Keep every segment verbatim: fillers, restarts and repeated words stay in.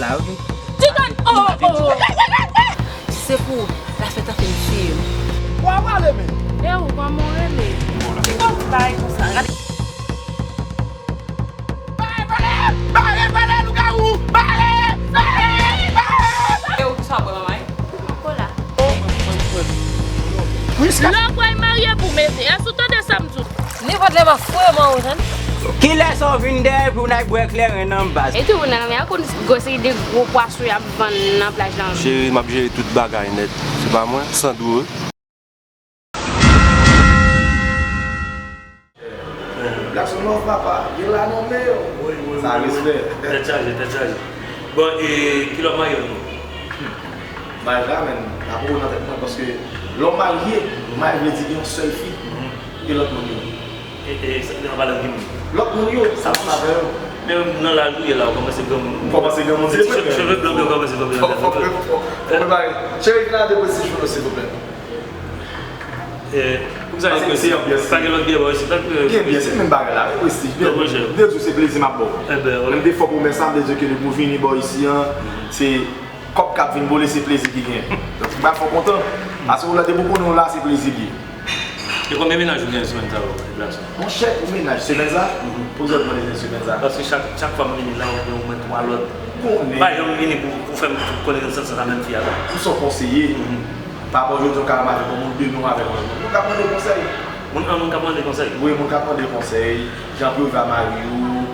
Ti gad, oh, oh. Se pou la fèt an fin fim. Wa pale men. E ou kòman w rele? Ti gad bay konsa. Gade. Bare, bare, bare, bare, lougawou! Bare! Bare! Bare! E ou ki sa bwè manman? Kola. Lè w pral marye pou mete, èske w tande sa m di w? Nenpòt lè m ap foure manman w, tann. Kilè sa w vin dèyè pou n al bwè kleren nan baz? E tou, nan men a konn gwo seri de gwo pwason y ap vann nan plaj la. Cheri, m ap jere tout bagay nèt. Se pa mwen, Sandro. Black Son Love, papa, gen la nan men yo. Wi, wi, sa wi, wi. Respè. Tèt chaje, tèt chaje. Bon, e kilè w ap marye nou? Bagay la, men, la poko nan tèt mwen, paske lè w marye, marye vle di gen yon sèl fi, e lòt moun yo. E, e, sa, nan palan ki moun? Lòt moun yo, sa m pa fè yo. Men nan laj ou ye la, ou kòmanse granmoun. Ou kòmanse granmoun, se vre. Cheve blan, blan kòmanse tonbe nan tèt ou. Fò, fò, fò, fò, fò, fò, cheve ki nan depresi cheve, silvouplè. Eh, pou ki sa gen prestij? Pa gen lòt byè bò isit la ke gen byè, se menm bagay la, gen prestij. Byen, m te di w se plezi m ap ba w. Menm de fò pou mè sa, m te di w ke depi w vini bò isi an, se kòb k ap vin boule, se plezi ki genyen. Donk, m ba fò kontan. Paske w la, depi w konnen w la, se plezi l ye. E konbyen mennaj ou genyen semèn sa yo, Blackson? Monchè, pou mennaj semèn sa, pou zòt mande semèn sa. Paske chak, chak fwa m vini la, ou gen omwen twa lòt. Ou pa janm vini pou, pou fè m konnen nan sans sa menm fi a la. Ou se yon konseye. Pa rapò jodi a w ka avèk yon moun, demen w avèk yon lòt moun. Moun k ap mande konsèy. Moun, an, moun k ap mande konsèy. Wi, moun k ap mande konsèy. Jan pou yo viv a mari yo,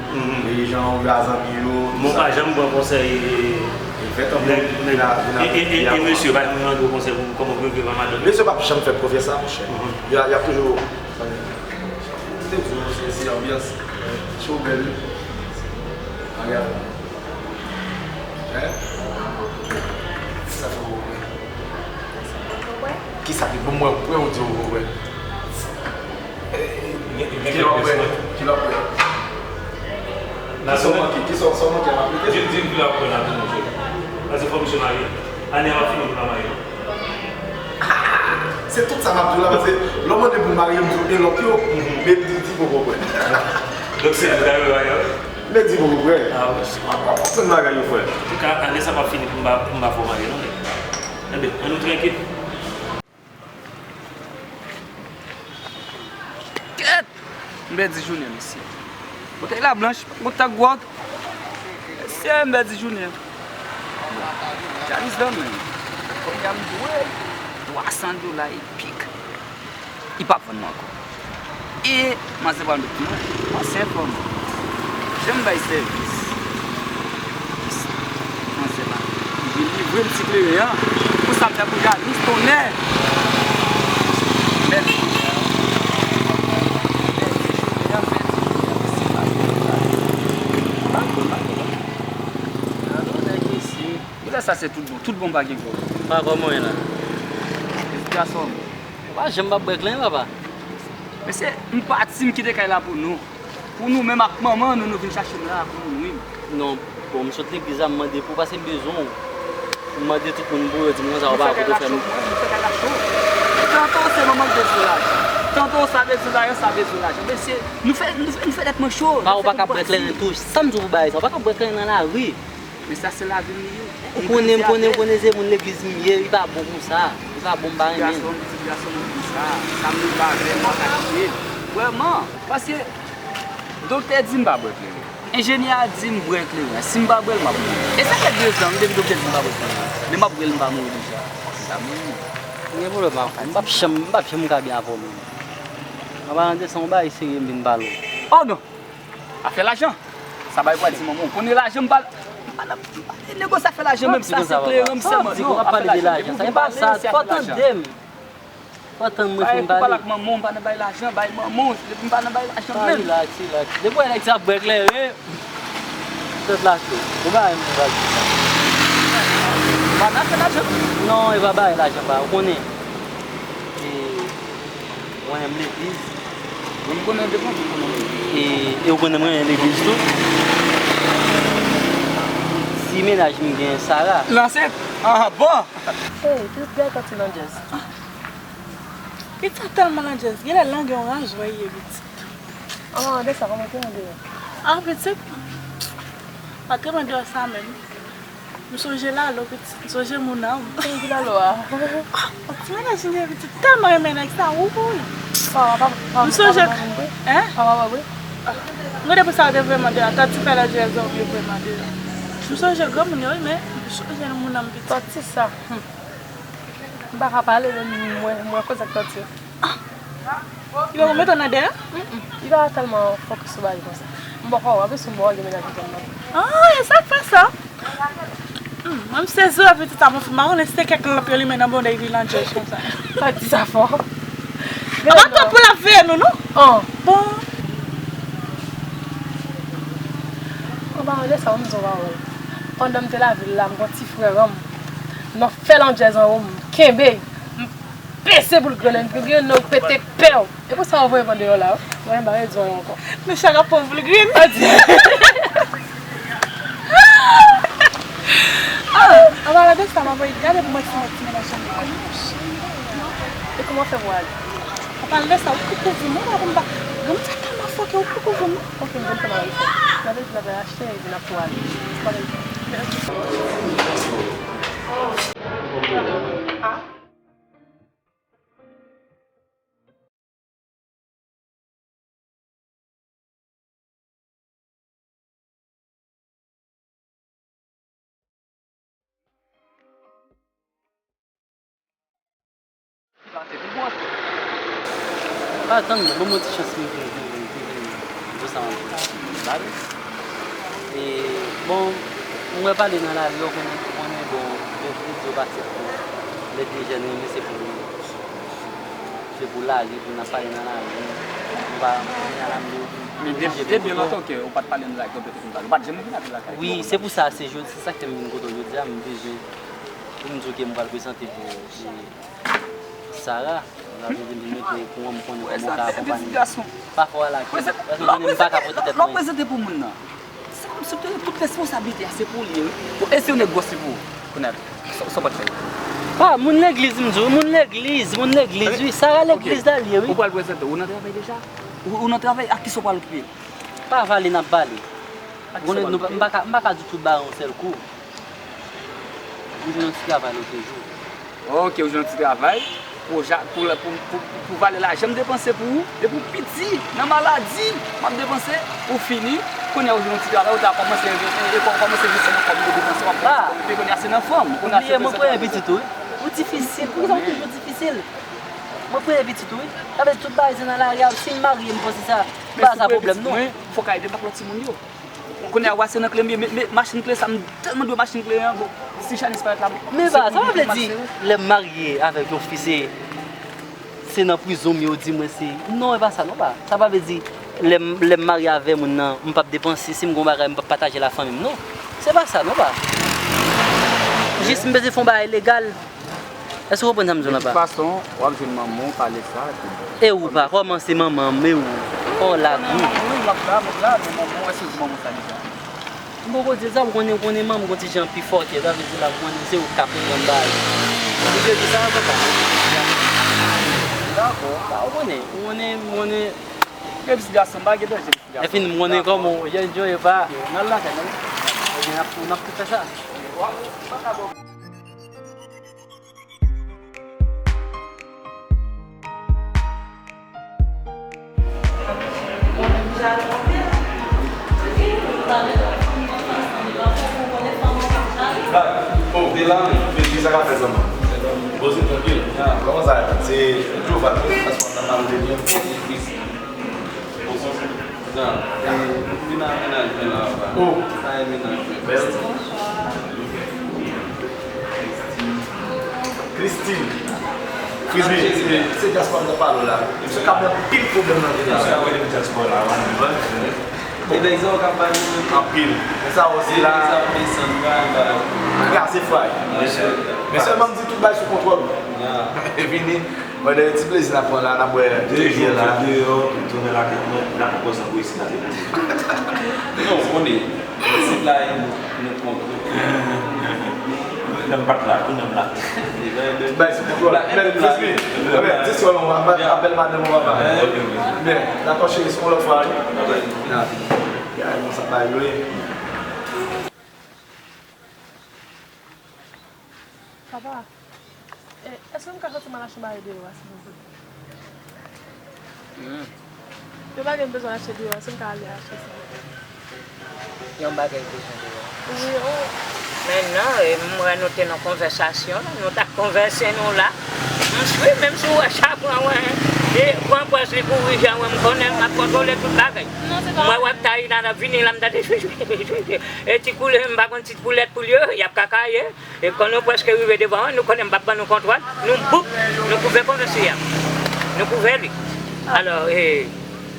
e jan pou yo viv a zanmi yo, tout sa. Bon, pa janm pran konsèy, e, nèg, nèg, e, e, e, e mesye, pa janm mande w konsèy pou kòman pou yo viv a madanm yo. Mesye p ap janm fè pwofès sa, monchè. Y a, y ap toujou, m te di w, se, se anbyans. Cho bèl, wi. Ann gade. Hein? Sa fè w wè? Kisa ki bon mwen wè ou di ou wè? Ki lòt wè? Ki lòt wè? Kisa w manke? Kisa w manke? M ap rete. Di m ki lòt wè la tou, monchè. Paske fò misye marye. Ane a ap fini, li pa marye non. Se tout sa m ap di w la, paske lè w mande pou m marye, m di w e lòt yo, men li di poko wè. Donk se li k ap marye. Men di poko wè. Ah, wi. W ap konprann bagay yo, frè. Antouka, ane sa p ap fini pou m pa, pou m pa fè w marye non, nèg. Enben, ann nou trankil. Kèt! M pèdi jounen, mesye. Bouteille la blanche, pa kontak gwòg. Mesye, m pèdi jounen. Jalis dan men. Kòb la m dwe twa san dola e pik. Li p ap vann mwen ankò. E manzè pral met mwen, ansyen fanm. Janm bay sèvis. Manzè la. Li vin livre m ti kleren an. Pou sa m fè pou Jalis, tonnè. Mèsi. Alò, nèg isi. Poutèt sa se tout bon. Tout bon pa gen kòb. Pa kòb mwen la. Espresson. Ou pa janm pa bwè kleren, papa. Mesye, m pati, m kite kay la pou nou. Pou nou menm ak manman nou, nou vin chache m la pou nou nwi m. Non, bon, m sot legliz la, m mande pou w, paske m bezwen w. M mande tout moun pou yo di m konsa, ou pa kote frè m. Nou fè kay la cho, nou fè kay la cho. Tanto se manman k bezwen lajan. Tanto sa bezwen lajan, sa bezwen lajan. Mesye, nou fè, nou fè, nou fè tèt mwen cho. Pa, ou pa ka bwè kleren tou. Sa m di w pou bagay sa, ou pa ka bwè kleren nan lari. Men sa se lavi m li ye. Ou konnen, m konnen, ou konnen se moun legliz m ye, li pa bon konsa. Li pa bon, m pa renmen l. Ti gason, ti gason moun konsa. Sa m li pa vle, m pa ka kite l. Vrèman, paske doktè di m pa bwè kleren. Enjenyè a di m bwè kleren. Si m pa bwè l, m ap mouri. E sa fè de zan, depi doktè di m pa bwè kleren. Men m ap bwè l, m pa mouri deja. M pa mouri. M gen pwoblèm avè w. M p ap janm, m p ap janm ka byen avè w menm. An palan de sa, yon bagay serye m vin pale w. Oh non! Afè lajan. Sa bay pral di manman w. Konnen lajan m pa, m pa nan, m pa nan negosye afè lajan menm. Sa se kleren m sèlman. Non, afè lajan. Depi m vin pale, se afè lajan. Fò tande m. Fò tann mwen fin pale. Pale ak manman w, m pa nan bay lajan, bay manman w. Depi m pa nan bay lajan menm. Relax, relax. Depi w wè nèg sa ap bwè kleren, tèt la cho. Ou pa renmen bagay sa. M pa nan afè lajan. Non, e pa bagay lajan, pa. Ou konnen. E, Mwen renmen legliz. Wi, m konnen depi lontan m konnen legliz. E, e ou konnen mwen renmen legliz tou. Ti mennaj m gen, Sara. L ansent? Ah, bon! Hey, tout gay pati nan djaz. Pitit tèlman nan djaz. Genlè lang yon raj, wè, ye pitit. Ah, de sa, kòman te mande yo? Ah, pitit. Pa te mande yo sa menm. M sonje Lalo, pitit. M sonje Mouna. M sonje Lalo a. Ah, ti mennaj li ye, pitit. Tèlman renmen nèg sa, wouy. Papa, papa, M sonje, papa, papa, hein? Papa, papa, papa. Gade pou sa w te vle mande a, tanti fè lòt jèzò ou vle mande a. M sonje granmoun yo, wi, men m sonje Mouna, pitit. Tanti sa. Hmm. M pa ka pale, men mwen, mwen koze ak tanti. Ah! Li pa konn mete w nan dèyè? Mm-mm. Li pa tèlman fokis sou bagay konsa. M poko wè, anplis m poko gen mennaj m konn nan. Ah, e sa k fè sa? Hmm, mwen m sezi wè pitit sa, mwen pa konnen si se kèk lanp yo limen nan bondèy Vil Andjèj konsa. Pa di sa fò. Apa tanpou l ap veye nou, non? Oh. Bon. An paran de sa, m di w pawòl. Pandan m te lavil la, m gon ti frè granm. Nan fè landjèz anwo, m kenbe. M pese pou l grennen, pou l grennen, ou pete k pè w. E pou sa w voye m andeyò la, wi. Mwen, m pa vle di anyen ankò. Men chak ap pran pou l grennen. Adye. Ah, an paran de sa, m ap gade pou mwen si mwen ti mennaj an. E kòman w fè pou w ale? An paran de sa, ou pou kouvri m, wi, m pa, m pa, granmoun sa tèlman fòkè, ou pou kouvri m. Ok, m konn kòman w fè. N ap vin, n ap vin achte, epi n ap tou ale. N ap vin. Ah. Atann, ban m yon ti chans pou m vin, vin, vin, vin, vin, di sa m ap di la. E, bon, mwen pale nan lari, ou konnen, ou konnen, bon, gen, gen di yo pa aksepte. Lè de jèn renmen, se pou Se pou lari, pou n ap pale nan lari. Nou pa, kounye a la, m, m, m Men oblije depi, vin depi kote w. Lontan ke ou pa t pale nan lari, kote w te konn pale? Ou pa t janm vin avè lakay? Wi, se pou sa, se jodi, se sa k fè m vin kote w jodi a, m bezwen pou m di w ke m pral prezante pou, pou Sara. M pral vin, vin mete pou mwen, m konnen kòman w ka akonpanye. Pafwa la, ke, paske w konnen m pa ka pote tèt mwen. Lè w prezante pou moun nan, Se kòmsi w te tout responsablite a se pou li, wi. Bon, e si yon nèg gwòs li pou ou? Kounye a, sa, sa w pral fè? Ah, moun legliz, m di w, moun legliz, moun legliz, wi, Sara legliz la l ye, wi. Ou pral prezante, ou nan travay deja? Ou, ou nan travay, ak kisa w pral okipe? Pa vale n ap vale. Ou konnen, nou pa, m pa ka, m pa ka di tout bagay yon sèl kou. M jwenn yon ti travay lòt jou. Ok, ou jwenn yon ti travay. Pou, pou, pou, pou, pou valè lajan m depanse pou ou, depi w piti, nan maladi, m ap depanse, ou fini, kounye a ou jwenn yon ti travay, ou ta kòmanse, e, e, kò-, kòmanse jwenn nan kòb yo depanse, w ap depanse, epi kounye a se nan fanm, kounye a se... Oubliye, mwen premye pitit ou, wi. Ou difisil, poukisa ou toujou difisil? Mwen premye pitit ou, wi. Sa vle di tout bagay se nan lari a, si m marye, m panse sa, pa sa pwoblèm, non. Mwen, fòk a ede m ak lòt timoun yo. Kounye a, w a se nan kle m ye, men, men machin kle sa, m tèlman dwe machin kle an, bon, si Chaniz parèt la, men ba, sa pa vle di, lè m marye avèk yon fi, se, se nan prizon m ye, ou di mwen se, non, e pa sa, non, ba. Sa pa vle di, lè m, lè m marye avè moun nan, m p ap depanse, si m gon bagay, m p ap pataje lafanmi m, non. Se pa sa, non, ba. Jis m bezwen fè yon bagay legal. Èske w konprann sa m di w la, pa? De tout fason, w ap jwenn manman w pale sa, epi bon. E ou pa, kòman se manman m, e ou? Kò w la gou. Wi, m ap la, m ap la, men manman w, èske w di manman w sa deja? M poko di l sa, ou konnen, ou konnen manman m gon ti jan pi fòkè, sa vle di la, ou konnen se ou k ka konprann bagay. Ou te di sa, papa? Dakò, ba, ou konnen, ou konnen, ou konnen. Gen pitit gason, m pa gen danje pitit gason. Lè fini, m konnen kòman w ye, enjoy, e pa. Ok, n al lakay, non? Ebyen, n ap, n ap tou fè sa. Oh, de la, men ki sa k ap fèt sèlman? Poze trankil. Kòman sa ye? Se Jovak, paske w ap nan mal de byen. Jan, e, vin a mennaj mwen la, papa. Oh. Sa e mennaj mwen. Bèl. Christine. Frisbee, se, se dyaspora m t ap pale w la. Misye ka bay anpil pwoblèm nan vil la. Misye ap rele dyaspora la, wi. E nèg sa yo k ap bay nou anpil. Men sa osi la. Nèg sa ap desann, bay, bay. Kraze fray. Men sèlman m di tout bay sou kontwòl. E vini. Mwen, de ti plezi n ap pran la, n ap bwè de biyè la. De jou, deyò, m tounen lakay mwen, n ap pran pòz nan poesi la, te. Non, ou konnen, isit la, e nou, nou kontre. Lè m pa t la, kounye a m la. Bay sou kontwòl. Men, Frisbee, men, dis yo non, apèl madanm ou papa. Byen, dakò, cheri, se yon lòt fwa, wi. Ya, ya, bon, sa bay, wi. Si m ka soti m al achte bagay deyò a, silvouplè. Hmm. Yon bagay m bezwen achte deyò a, si m ka ale achte, silvouplè. Yon bagay bezwen deyò a. Wi, o. Men non, e, m wè nou te nan konvèsasyon la, nou t ap konvèse nou la. M swi, menm si w wè sa pran, wè, e, pran pòz li kouri jan wè m konnen l, m ap kontwole tout bagay. Non, se pa. M wè w ap tayi nan ap vini la, m tande swi, swi, swi, swi. E ti koulè, m pa konn ti koulèt pou l yo, y ap kakaye. E kan nou prèske rive devan an, nou konnen m p ap ban nou kontwòl, nou boup, nou kouve konvèsye a. Nou kouve li. Alò, e.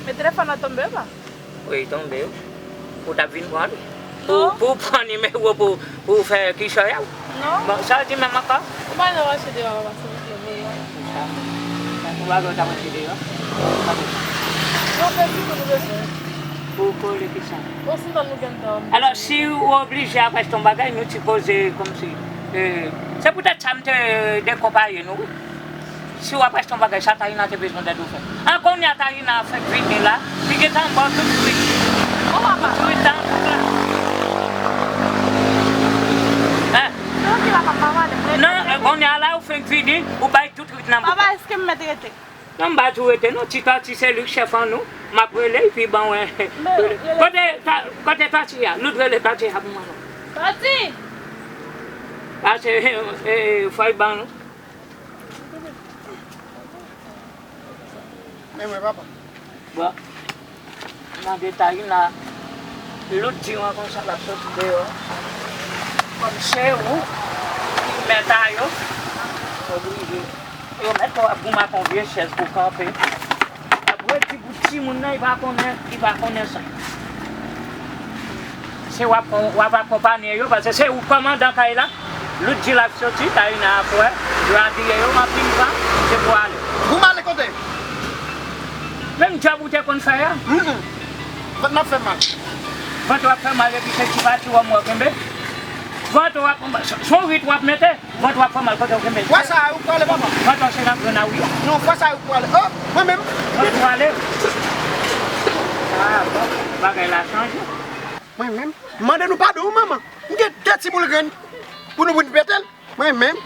Men telefòn nan tonbe pa? Wi, tonbe. Ou t ap vin pran li? Pou, pou w pran nimewo pou, pou w fè kichòy a w? Non. Bon, sa w di menm ankò? Ou pa nan mache deyò, papa, silvouplè, voye. Ou pa wè w t ap mache deyò? Yon peti kou nou bezwen. Pou kole kisa? Yon sandal nou gen dan. Alò, si ou oblije ap achte yon bagay, nou sipoze kòmsi, e, se poutèt sa m te dekonpaye nou, wi. Si w ap achte yon bagay, sa Taïna te bezwen dèd ou fè. An kounye a Taïna fenk vini la, li gentan ba w tout frit. Tout frit la, tout la. Hein? Non, e, kounye a la, ou fenk vini, ou bay tout frit nan bouch. Papa, èske m mèt rete? Non, m pa di w rete non, Ti Tòti se li k chèf an nou. M ap rele, epi ban w, kote, ta-, kote Tòti a? Lout rele Tòti a pou mwen non. Tòti! Pase, e, e, fò l ban nou. Men mwen, papa. Bon. Mande Taïna, Lout di w an konsa l ap soti deyò. Kòm se ou ki mèt a yo, oblije. Yo mèt w ap goumen ak yon vye chèz pou kanpe. Apre, ti pou timoun nan, li pa konnen, li pa konnen sa. Se w ap, w ap akonpaye yo, paske se ou kòmandan kay la. Lout di l ap soti, Taïna ap wè, yo abiye yo, m ap vin pran, se pou ale. Pou m ale kote? Menm djòb ou te konn fè a. Mm, mm. Vant m ap fè mal. Vant w ap fè mal, epi se ti pati wòm w ap kenbe. Vant w ap, se yon rit w ap mete. Vant w ap fè mal kote w kenbe. Fwa sa a, ou prale, papa? Vant w se nan grenn a wi. Non, fwa sa a, ou prale. Oh, mwen menm. Vant w ale. Ah, bon, bagay la chanje. Mwen menm. Mande nou padon, manman. M gen de ti boul grenn. Pou nou vin pete l. Mwen menm.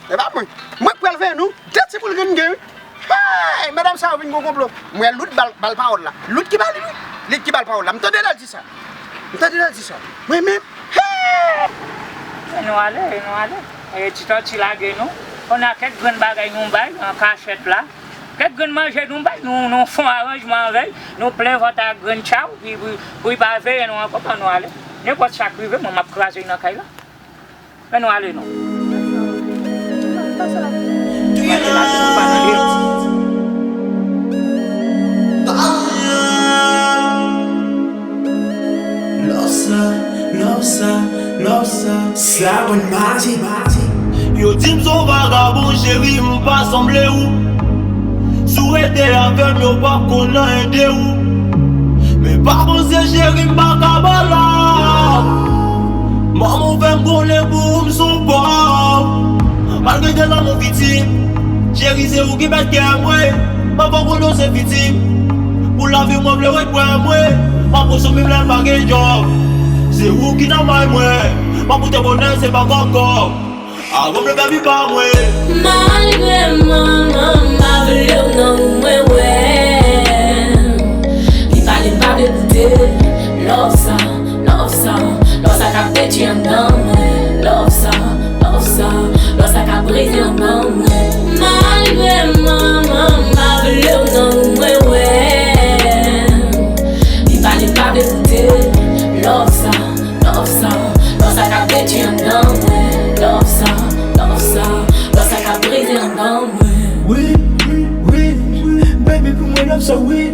E pa mwen. Mwen k pral veye nou. De ti boul grenn m gen, wi. Hey, medam sa yo vin gon konplo. M wè Lout ba l, ba l pawòl la. Lout ki ba li, wi. Lout ki ba l pawòl la. M tande lè l di sa. M tande lè l di sa. Mwen menm. Hey! E nou ale, e nou ale. E Ti Tòti lage nou. Kounye a kèk grenn bagay nou bay an kachèt la. Kèk grenn manje nou bay, nou, nou fè yon aranjman avè l. Nou plen vant ak grenn tchaw, pou, pou, pou li pa veye nou ankò, ban nou ale. Nenpòt sa k rive, mwen, m ap kraze nan kay la. Men nou ale non. Love sa, love sa, love sa. Sa bon mati, mati. Yo di m se yon vagabon, cheri, m pa sanble ou. Si w rete avè m, yo p ap konn anyen de ou. Men pa panse, cheri, m pa ka ba la. Manman w fè m konnen pou ou m se yon pòv. Malgre gen lanmou viktim, cheri, se ou ki mèt kè mwen. Papa konnen w se viktim. Pou lavi mwen vle w ret prè mwen. M ap konsome m lè m pa gen djòb. Se ou ki nan may mwen. M ap pote bonè, se pa kòb kòb. Avan m leve vi pa mwen. Malgre manman m pa vle w nan ou mwen wè. Li pale m pa vle koute. Love sa, love sa, love sa k ap detwi anndan mwen. Love sa, love sa, love sa k ap brize anndan mwen. Malgre manman m pa vle w nan ou mwen wè. Li pale m pa vle koute. Love sa, love sa, love sa k ap detwi anndan mwen. Love sa, love sa, love sa k ap brize anndan mwen. Wi, wi, wi, baby, pou mwen love sa, wi.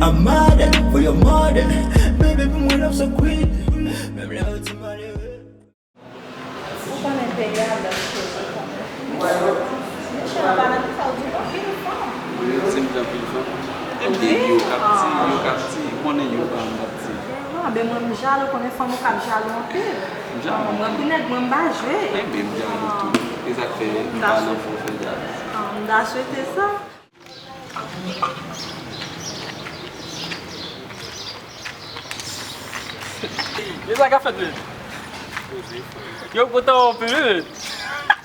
I'm mad for your mother. Baby, pou mwen love sa, wi. Menm lè yo di malere. Ou konnen peyi a bèl cheri, ou konnen. Monchè, ou pa nan ki sa w di, anpil fanm. Ou di m gen anpil fanm? Ebyen, yo k ap di, yo k ap di, ou konnen yo pa m k ap di. Ah, ben mwen m jalou, konnen fanm ou k ap jalou anpil. M jalou. Mwen pou nèg mwen m pa jwe. Ebyen, m jalou tou. E sa k fè m pa nan fò fè djaz. Ah, m ta swete sa. Men sa k ap fèt menm? Yo kontan anpil wi menm.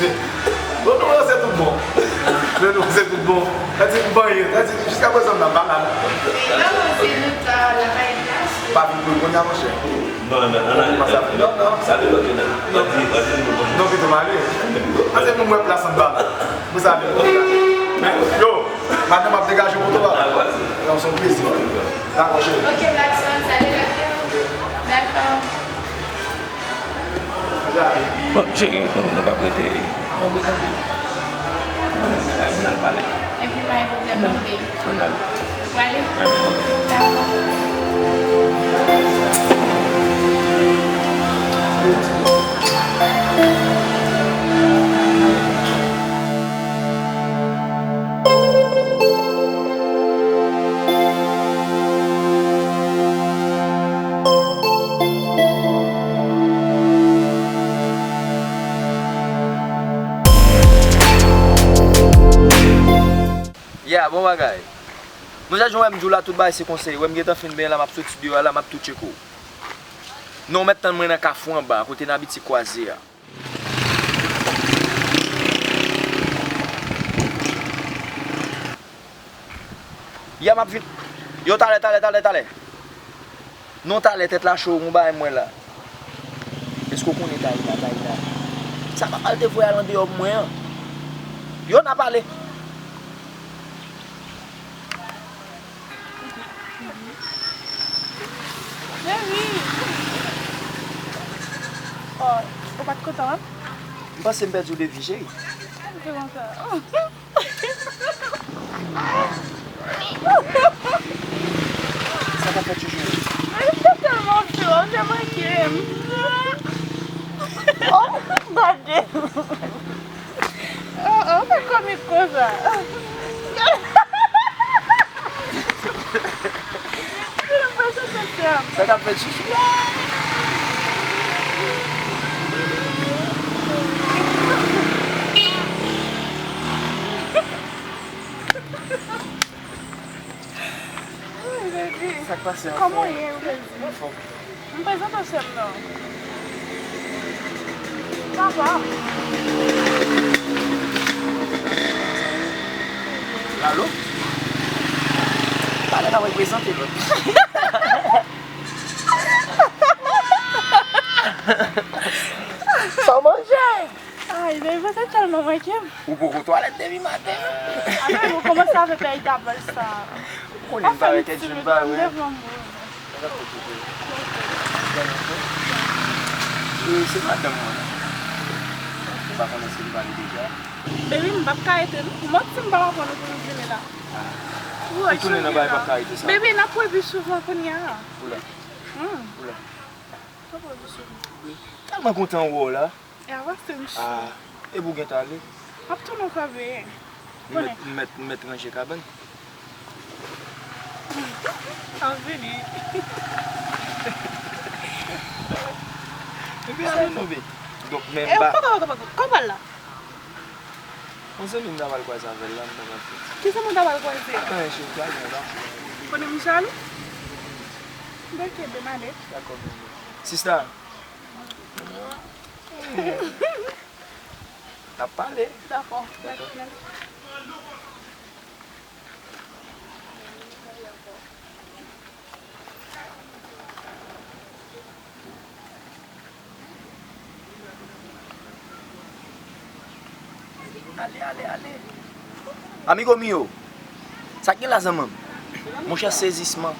Bon, nou ranse tout bon. Men nou ranse tout bon. Sa di m vanyan. Sa di, jiska prezan m nan pa la. Pa vin pou l kounye a, monchè. Non, non, non, non, non, non, non, non, pito m ale. Pase pou m wè plas anba la. Pou sa vin. Men, yo, madanm ap degaje pou twa. Non, se yon plezi. Dakò, cheri. Ok, Blackson, sa degaje. Dakò. Bon, cheri, nou, nou p ap rete. Ann al pale. Epi pa gen pwoblèm, non, baby. Ann al. Ou prale? Ann al. Dakò. Yeah, bon bagay. Manzè, jan w wè m di w la, tout bagay se konsèy. Wè m gentan fin benyen la, m ap soti deyò a la, m ap tou tcheke w. Non, w mèt tann mwen nan kafou anba a, kote n abitye kwaze a. Ya, m ap vin. Yo, talè, talè, talè, talè. Non, talè, tèt la cho, gon bagay m wè la. Èske w konnen Taina, Taina? Sa papa l te voye al andeyò pou mwen an? Yo, n a pale. Baby! Oh, ou pa t kontan, an? M panse m pèdi w de vi, cheri. M te kontan. Sa k ap fèt, chouchou? Mwen te tèlman fè, w te manke m. Oh, gade. Oh, oh, pa komik konsa. Sa k ap fèt, chouchou? Wi, baby. Sa k pase, anfòm? Kòman w ye, baby? Anfòm. M prezante w sè m nan. Papa. Alo? Talè n a prezante lòt. Sa w manje? Ay, baby, sa tèlman manke m. Ou poko twalèt depi maten an? Apre, nou kòmanse avèk lè itabòl sa. Ou konnen m pa wè kèk jou m pa wè. Sa k ap fèt, chouchou? E, se madanm mwen. M pa konnen si m pale deja. Baby, m p ap ka rete non. Manti m p ap aprann ou pou nou vini la. Ah. Ou tounen nan bagay p ap ka rete sa. Baby, n ap wè pi souvan kounye a. Ou la. Hmm. Ou la. N ap wè pi souvan. M tèlman kontan wè w la. E avanse, m sou. Ah, epi w gentan ale? M ap tounen kanpe. M mèt, m mèt, m mèt ranje kabann. An vini. Epi ale non, be. Donk, men e, m pa. Poko, poko, poko. Kòman la? Yon zanmi m ta pral kwaze avè l la, m ta pral fè. Ki zanmi w ta pral kwaze? Anyen, cheri, pa gen anyen. Konnen m jalou? Bon, ok, demande. Dakò, bebe. Sista. N ap pale. Dakò. Dakò. Ale, ale, ale. Amigo mío, sa k gen la zanmi m? Monchè, sezisman.